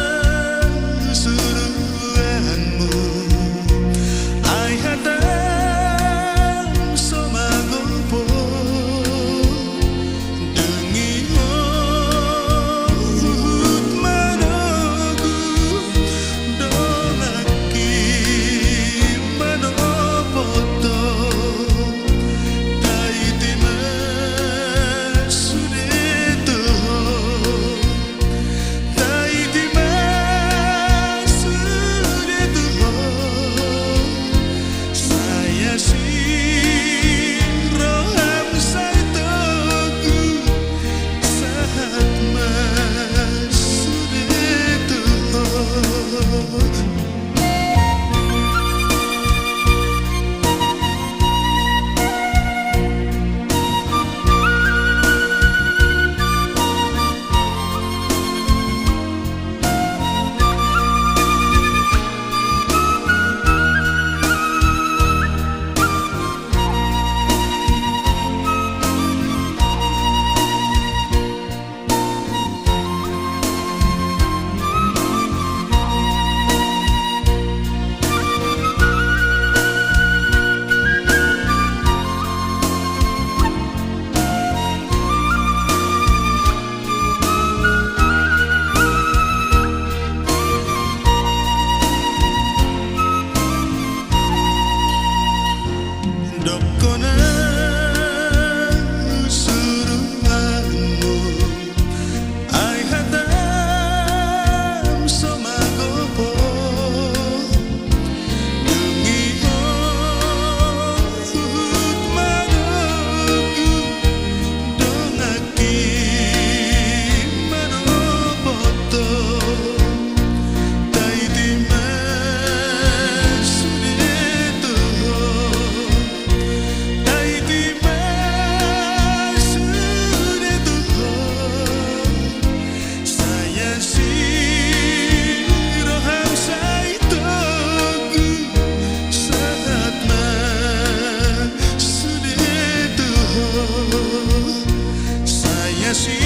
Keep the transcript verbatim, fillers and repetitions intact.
Dohonon suruanmu, ai hatam so magopo. Dung i huhut manogu, donganki manopothon. Taiti ma sude tu ho. Taiti ma sude tu ho. Sai asi roham sai togu. Sahat ma sude tu ho. Dohonon suruanmu, ai hatam so magopo. Dung i huhut manogu, donganki manopothon. Taiti ma sude tu ho. Taiti ma sude tu ho. Sai asi roham sai togu. Sahat ma sude tu ho. Sai asi